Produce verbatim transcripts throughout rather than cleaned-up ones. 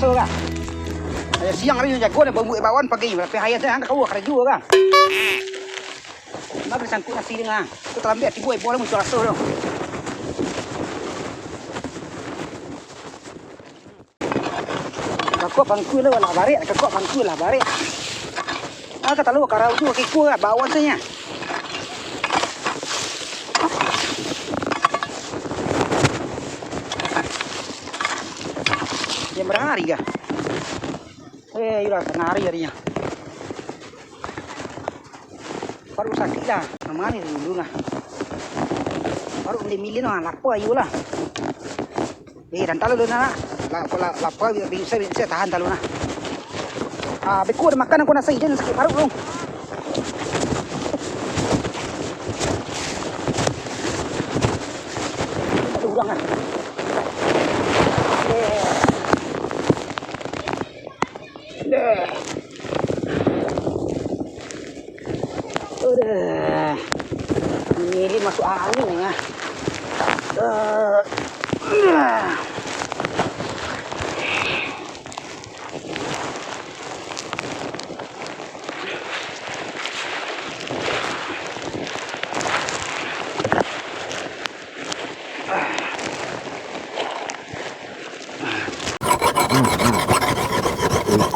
Ayo siang hari ni jago dah, bambuik bawan pagi ni, tapi hari tu angkat kau karajo kan. Nak kena sangkut nasi dengan. Tu terlambat tibo ibo lah muncul asuh tu. Kakok pangkui lah, lah barek, kakok pangkui lah barek. Ah, ka talu karau tu, kiko lah, bawan saja. Yang berangah hari kah? Eh, iyolah, tangah hari harinya. Paruik sakik lah, mama ni dulu lah. Paruik milih-milih lah, lapar ayo lah. Eh, dan talu lu nak. La-, la-, lapar, bi-, bisa, bisa tahan talu nah. Ah, beko ada makan aku nasi, jangan sakit paruik lu. Ada urang kan. Eh. Dah. Udah. Ini masuk angin ya. Eh, udah.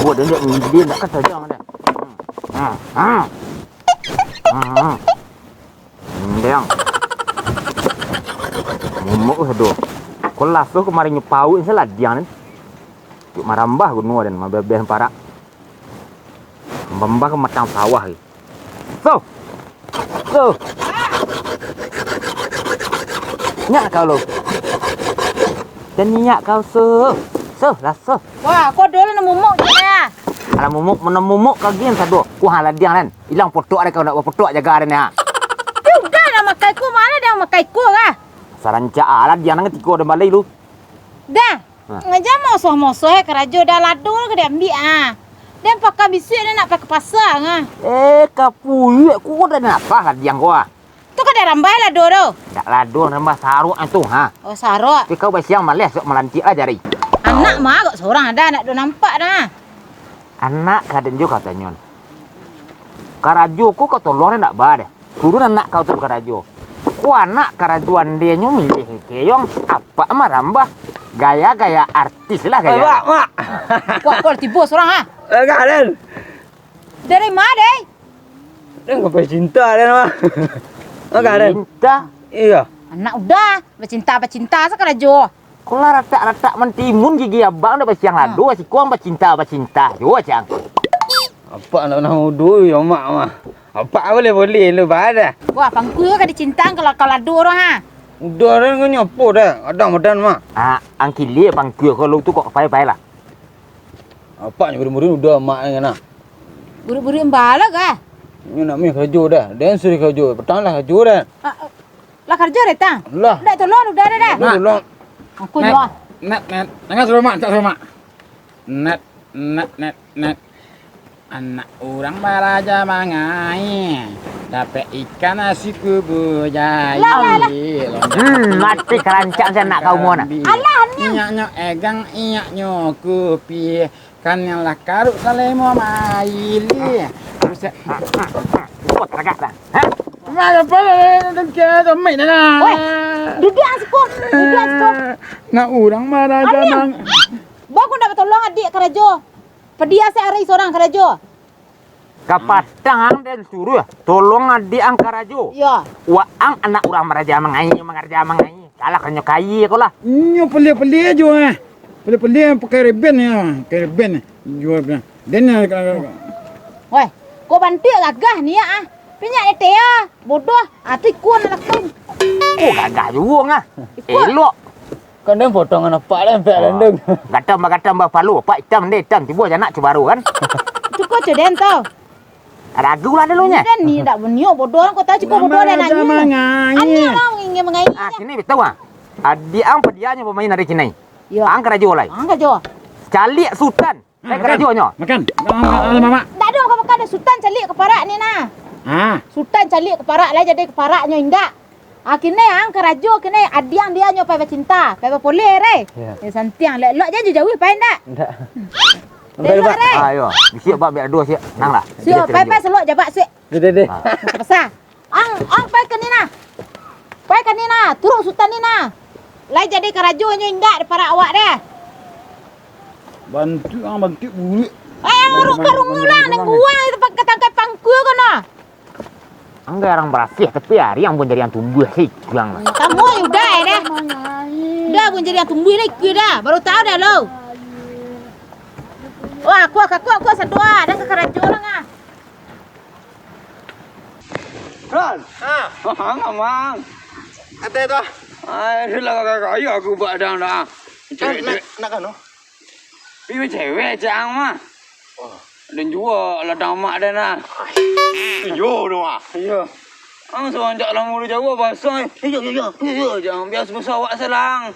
Kuat dia, dia, dia nak kata jangan dah. Ha, ha. Ha, ha. Ndang. Mumuk tu sado. Kok laso kamarin nyo pauik se ladiang ni. Tuk marambah gunua dan mabebeh parak. Marambah ka matang sawah ni. So. So. Nyak kau lo. Dan nyak kau so. So, lah so. Wah, kau dulu nak mumuk je lah. Alah mumuk, mana mumuk kau gin sado. Ku ha ladiang kan. Ilang potok ada kau nak bapotok jaga ada ni ha. Udah lah makai ku, mana dia makai ku lah. Sarancak alah dia nang tiko dan balai lu. Dah. Ha. Ngaja mosoh-mosoh eh karajo dah lado ka diambiak ah. Dan pakai bisuak dia nak pakai pasar ah. Eh, kapuik ku dah nak apa ladiang kau ah. Tu ka dirambai lado tu. Dak lado nambah sarok tu ha. Oh, sarok. Tapi kau basiang maleh sok malantik lah jari. Anak mah agak seorang ada anak tu nampak dah. Anak kaden jo katanyo. Karajo ko kau tolong ndak ba deh. Turun anak kau tu karajo. Ko anak karajo andenyo milih keyong apak marambah gaya-gaya artis lah gaya. Mak, mak. Kuat kau tibo surang ah. Enggak den. Dari ma deh? Den ka bacinta den mah. Enggak den. Cinta? Iyo. Anak udah bacinta-bacinta sakarajo. Ko lah ratak-ratak mantimun gigi abang dah basiang lado, sikuang bacinta-bacinta juo cang. Apak nak nang udu yo mak mah. Apak boleh-boleh lu badah. Wah, pangku ka dicintang kalau kau lado orang ha. Udah dah nyo apo dah, kadang badan mah. Ah, angkili pangku kalau tu kok pai-pai lah. Apak nyo beri-beri udah mak ni nah. Beri-beri embala kah? Nyo nak meh karajo dah. Den suruh karajo, patang lah karajo dah. Ah, ah. Lah karajo datang? Lah. Ndak tolong udah dah dah. Udah tolong. Aku Net, jual. Net, net. Jangan suruh mak, tak suruh mak. Net, net, net, net. Anak urang baraja mangai, dapek ikan nasi kubu jai. Lah, lah, lah. Hmm, mati karancak si anak kau mah nah. Alah, niang. Inyaknyo egang, inyaknyo kupi. Kan yang lah karuk salemo maili. Buset. Kuat ragak dah. Hah? Mana pala dengke domik dah. Weh, duduak siko. Duduak siko. Nak urang marah jangan. Bang, kau ndak batolong adik karajo. Padiah se ari sorang karajo. Kapatang ang den suruh tolong adik ang karajo. Iyo. Waang anak urang maraja mangai, mangarja mangai. Salah kanyo kayi ko lah. Inyo pelia-pelia juo eh. Pelia-pelia pakai reben ya, pakai reben. Juo bilang. Den nak. Weh, kau bantuak gagah niak ah. Pinyak nete ah. Bodoh. Ah tu ikua nak lakun. Oh gagah juo ngah. Ikua. Elok. Kan den potongan apak lah empek landung. Gatam bagatam bapalo, apak itam nde itam tibo janak cubaru kan. Cukup cuden tau. Ragu lah dulu nya. Dan ni dak bunyo bodoh kau tahu cukup bodoh dan nanya. Anya lah ingin mengaji. Ah kini betul ah. Adik ang padianyo pemain hari kini. Yo. Ang karajo lai. Ang karajo. Caliak sutan. Nah, karajonyo. Makan. Mamak. Dak ada makan-makan dah sutan caliak keparak ni nah. Ah. Sutan caliak keparak lah jadi keparaknyo indak. Ah, kini ang karajo, kini adiang dia nyo pai bacinta, pai bapoleh, re. Iyo. Eh, santiang, lek lok jan jauah-jauah pai ndak? Ndak. Lek lok, re. Ah, iyo. Bisiak, Bak, biak duo siak. Nang lah. Siak, pai, pai, selok jabak siak. Deh, deh, deh. Ah. Pasal. Ang, ang pai ka ni nah. Pai ka ni nah, turuik Sutan ni nah. Lai jadi karajo nyo indak di parak awak deh. Bantuak ang, bantuak buruak. Eh, ang uruk ka rumah urang, nang buang itu pakai tangkai pangkua ko nah. Ang garang barasiah, tapi ari ang buah jadi ang tumbuah, hei, kurang lah. Kamu yo udah, eh, dah. Udah, buah jadi ang tumbuah lah, ikua dah. Baru tahu dah lo. Wah, kuah, kuah, kuah, sadua, dah ka karajo lah, ngah. Ron. Ah. Mang, mang. Ate tu. Ai, sudah lah, kakak, ayo aku buat dang dah. Kan, cewek, nak, cewek. Nak kan, no? Pi cewek, cak ang mah. Oh. Dan juo ladang mak den nah. Iyo, tu mah. Iyo. Ang samanjak lamo di Jawa, bahaso, eh. Iyo, iyo, iyo, iyo, iyo, jan biaso bahaso awak salang.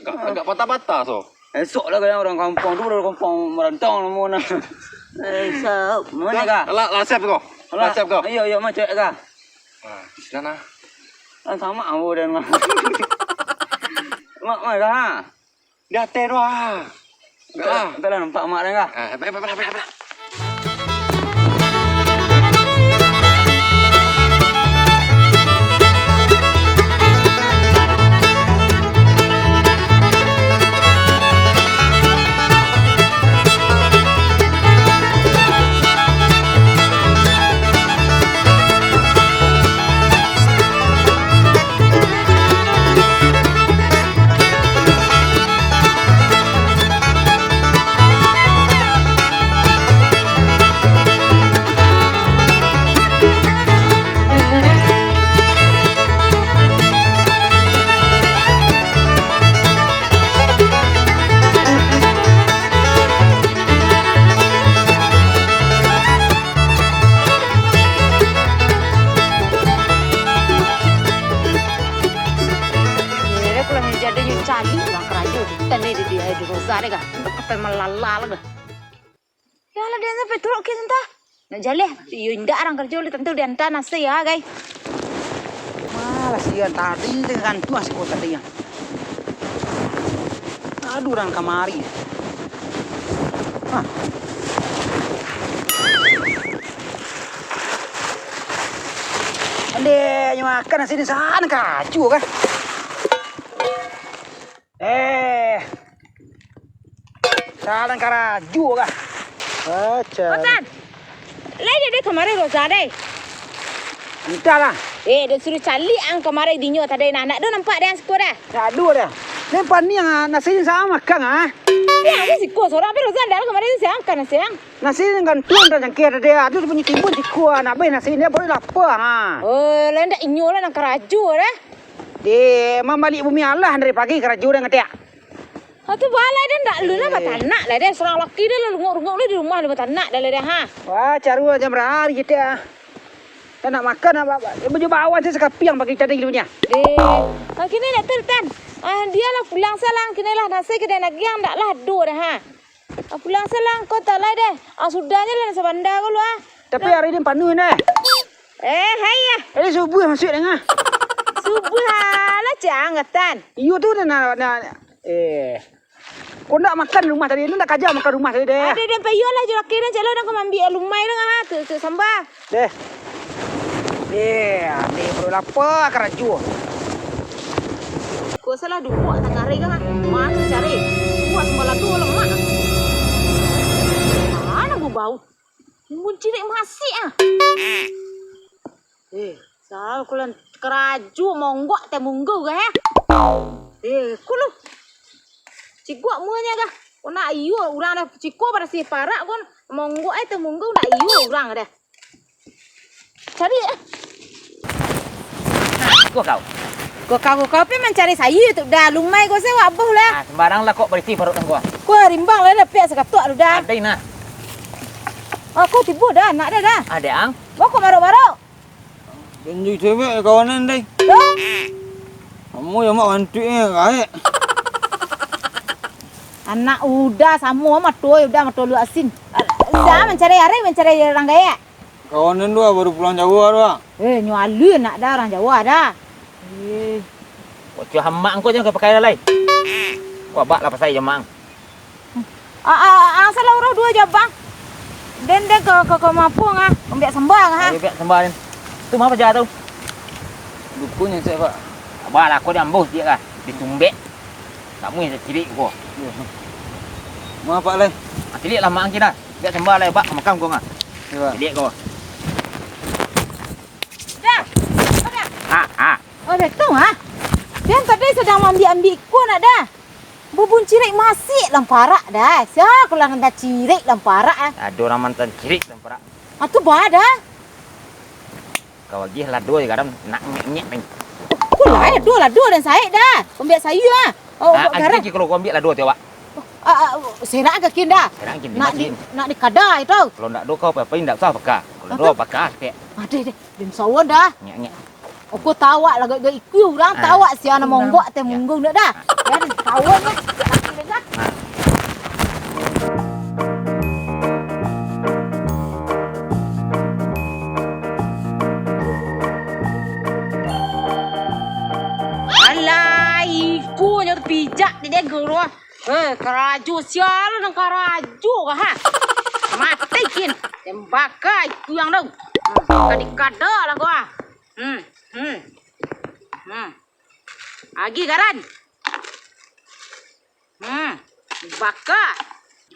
Agak, agak patah-patah, so. Esok lah, kadang urang kampuang tu, urang kampuang marantau namo nah. Eh, sa-, mana kah? Lah, lah siap ko. Lah siap ko. Iyo, iyo, macet kah? Ah, di sinan nah. Kan samo ambo den mah. Mak, mak kah? Di ateh tu ah. Entah lah, entah lah nampak mak den kah? Ah, baik, baik, baik, baik, baik. Iyo, kalau jadi nyo cari urang karajo, tandai di, di, di Roza deh kah. Sampai malala lah kah. Yo lah, den sampai turuk ke santa. Nak jaleh, iyo indak urang karajo, tantu dianta nasi yo, gai. Malah sian tadi, tengah gantuang siko tadi yang. Aduh, urang kamari. Hah. Ande, nyo makan nasi di sana, karajo kah? Eh. Salah karajo kah? Acan. Otan. Lai dek kamari Roza deh. Entahlah. Eh, den suruah caliak ang kamari dinyo tadi nah. Ndak do nampak deh ang siko dah. Ndak do dah. Ni paniang ah, nasi ni samo makan ah. Ya, aku siko sorang, tapi Roza ndak kamari siang kan siang. Nasi ni gantuang dah jangkeh tadi ah. Tu punyo timbun siko ah, nak beh nasi ni baru lapar ah. Oh, lai ndak inyo lah nang karajo dah. Deh, mambaliak bumi Allah dari pagi karajo dah ngatek. Ha, tu balai deh, ndak lu lah batanak lah deh. Surang laki deh lah, rungok-rungok lah di rumah lah batanak dah lah deh, ha. Wah, caru macam rari kita ah. Dah nak makan, nak ba-, ba-, baju bawah tu sakapiang pakai cadai dulunya. Deh. Ha, kini nak tel, Tan. Ah, dia lah pulang salang, kini lah nasi kedai nagiang ndak lah ado dah, ha. Ah, pulang salang kau tak lah deh. Ah, sudahnyo lah nasi bandar kau lu, ah. Tapi hari ni panuh deh. Eh, hai ya. Tadi subuh masuk dengah. Subuh lah, cang, Tan. Iyo tu dah nak, nak, eh. Kau ndak makan rumah tadi, lu ndak kaja makan rumah tadi deh. Ada deh, payolah jo laki dan calo dah kau mambiak lumai dah ha, tu, tu sambah. Deh. Deh, ande baru lapar karajo. Kau salah duduk tangah hari kan? Mana cari? Buat sambal tu lemak. Mana bau-bau? Mun cirik masih ah. Eh, sal kulan karajo monggok teh munggu ga eh. Eh, kulu. Ciguak muanya ga. Kau nak iyo urang dah ciko pada si parak kon monggok eh teh munggu nak iyo urang dah. Cari eh. Kau kau. Kau kau kau pi mancari sayur tu dah lumai kau sewa boh lah. Ah, sembarang lah kok berisi parut kau. Kau rimbang lah dah piak sakatok tu dah. Ada nah. Aku tibo dah anak dah dah. Ada ang. Boko marok-marok. Janji cewek kawanan dai. Kamu yang mak bantuaknya kaek. Anak udah samo mato udah mato lu asin. Udah mencari hari mencari orang gaek. Kawanan tu baru pulang Jawa tu. Eh, nyo alu nak dah orang Jawa dah. Oke, hamak angko jan ka pakai lah lai. Wah, bak lah pasai jo mak ang. Ah, ah, ah, salah urang duo jo abang. Den, den ka, ka, ka mapuang ah. Ambiak samba ah. Ayo, ambiak samba, den. Tu mapa ja tu? Dukunnyo cek, Pak. Abah lah, ko diambo ciek lah. Ditumbek. Tak muih cilik ko. Iyo. Maaf, Pak, lai. Ah, cilik lah mak ang kira. Ambiak samba lai, bak makam ko ngah. Iyo, Pak. Cilik ko. Dah. Dah. Ah, ah. Oh, dah tu ah. Den tadi sadang maambiak-ambiak iko nak dah. Bubun cirik masih lam parak dah. Sia ko lah nan cirik lam parak ah. Ado urang mantan cirik lam parak. Ah, tu bah dah. Kau agiah lado jo garam, nak nyek-nyek main. Ko lah, lado, lado den saek dah. Ambiak sayua ah. Oh, ah, garam. Agiah kalau kau ambiak lado tu awak. Ah, ah, serak ka kin dah. Serak kin, nak di, nak dikada itu. Kalau ndak do kau apa-apa, ndak usah paka. Kalau do paka, kek. Adeh, deh. Dem sawan dah. Nyek, nyek. Aku tawak lah, gak, gak ikui urang tawak sia nan monggok teh munggung dah. Dah, sawan lah. Alah, ikunyo pijak di dego tu. Eh, karajo sia lo nan karajo ka, ha? Mati kin. Tembaka ikuyang tu. Hmm, ka dikada lah gua. Hmm, hmm. Hmm. Agi garan. Hmm. Baka.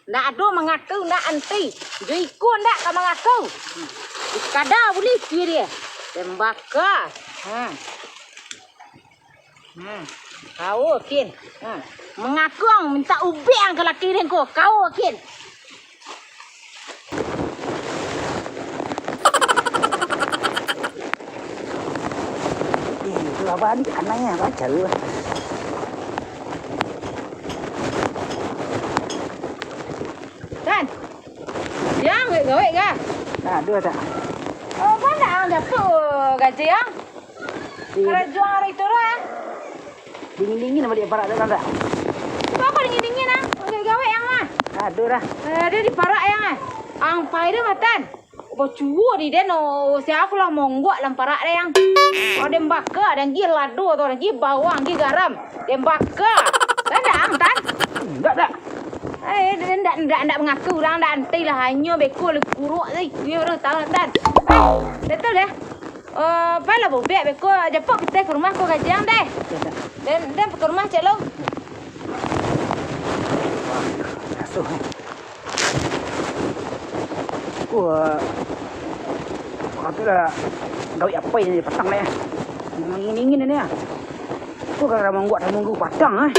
Ndak ado mangaku, ndak anti. Jo iko ndak ka mangaku. Hmm. Dikada buli ikui dia. Tembaka. Hmm. Hmm, kawo kin. Hmm. Mangaku ang mintak ubek ang ka laki den ko. Kawo kin. Eh, itu lah balik anaknya, baca lu. Dan. Yang gawek-gawek ka? Nah, dua tak. Oh, mana ang dapek, oh, gaji ang? Di- Karajo hari tu lah. Dingin-dingin baliak parak tu, Tanda. Itu apa dingin-dingin, ah? Gawek-gawek yang mah. Aduh dah. Eh, dia di parak yang, ah. Ang pai dia matan. Bacuo di den, oh, sia ko lah monggok lam parak deh, yang. Oh, den baka, den gih lado tu, den gih bawang, gih garam. Den baka. Tanda ang, tan? Enggak, dak. Eh, den ndak, ndak, ndak mangaku urang, ndak anti lah. Hanyo beko le kuruk tu. Iyo, urang tahu, tan. Eh, betul deh. Eh, pai lah bobek beko, japok kito ka rumah ko gajiang deh. Den, den ka rumah cek lo. Kasuh, eh. Wah. Katulah gawik apo ini patang ni, eh. Dingin-dingin ini, ah. Kok gara-gara mangguak dah manggu patang, eh.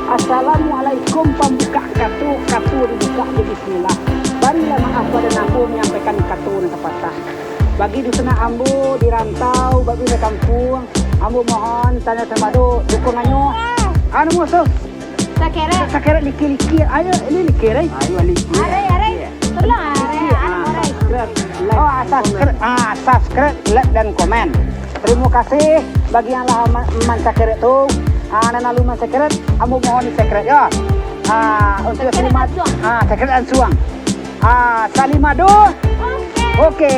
Assalamualaikum, pambukak kato, kato dibukak jo bismillah. Barilah maaf badan ambo manyampaikan kato nan sapatah. Bagi dunsanak ambo di rantau, bagi di kampuang, ambo mohon tanyo sambado dukungannyo. Anu musuh. Sakerek. Sakerek liki-liki. Ayo, ini liki, eh. Ayo, liki. Arai, arai. Tolong, arai. Anu, arai. Subscribe, like, oh, ah, subscribe, ah, subscribe, like, dan komen. Terima kasih bagi yang lah ma-, mansakerek tu. Ah, nan lalu mansakerek, ambo mohon di-subscribe, ya. Ah, untuk Sakerek Salima-, langsung. Ah, sakerek langsung. Ah, Salimado. Oke. Oke.